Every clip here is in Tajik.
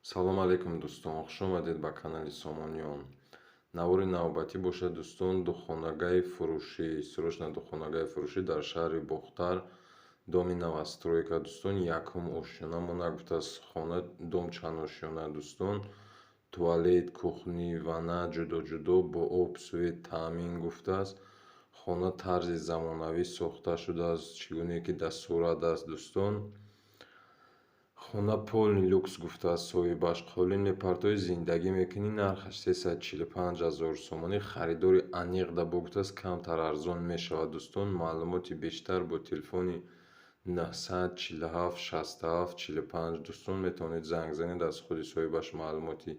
Салом алейкум, дӯстон, хушомадед ба канали Сомониён. Навори навбатӣ бошад, дӯстон, духонагаи фурӯшӣ, срочно духонагаи фурӯшӣ дар шаҳри Бохтар, доми новостройка, дӯстон, якум ошёна. Мо нагуфтааст, хона, дом чанд ошёна, дӯстон. Туалет, кухни, ванна ҷудо-ҷудо, бо об, свет таъмин гуфтааст. Хона тарзи замонавӣ сохта шудааст, чӣ гуне ки дар сурат аст, дӯстон. Хона полный люкс гуфтааст соҳибаш. Қолин мепартоӣ, зиндагӣ мекунӣ. Нархаш 345 000 сомонӣ. Харидори аниқ да бо гуфтааст, камтар арзон мешавад, дӯстон. Маълумоти бештар бо телефони 947 67 45, дӯстон, метавонед занг занед, аз худи соҳибаш маълумоти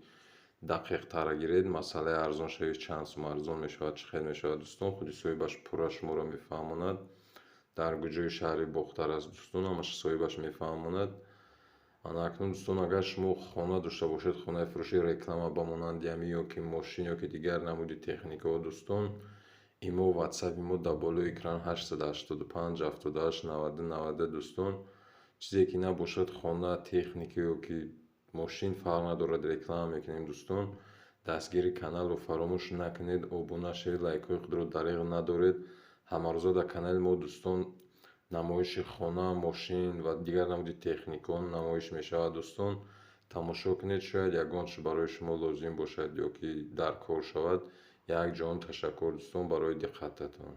дақиқтара гиред. Масъалаи арзоншавӣ, чанд сум арзон мешавад, чӣ хел мешавад, дӯстон, худи соҳибаш пурра шуморо мефаҳмонад. Дар куҷои шаҳри Бохтар аст, дӯстон, ҳамаша соҳибаш мефаҳмонад. Ана акнун, дӯстон, агар шумо хона дошта бошед, хонаи фурӯшӣ, реклама ба монанди ҳамин ё ки мошин, ё ки дигар намуди техникаҳо, дӯстон, имо, ватсапи мо дар болои экран 885 78 90 90, дӯстон. Чизе ки набошад, хона, техника ё ки мошин, фарқ надорад, реклама мекунем, дӯстон. Дастгири каналро фаромӯш накунед, обуна шавед, лайкҳои худро дареғ надоред. Ҳамарӯза дар канали мо, дӯстон, намоиши хона, мошин ва дигар намуди техникаҳо намоиш мешавад, дӯстон. Тамошо кунед, шояд ягон чиз барои шумо лозим бошад ё ки дар кор шавад. Як ҷаҳон ташаккур, дӯстон, барои диққататон.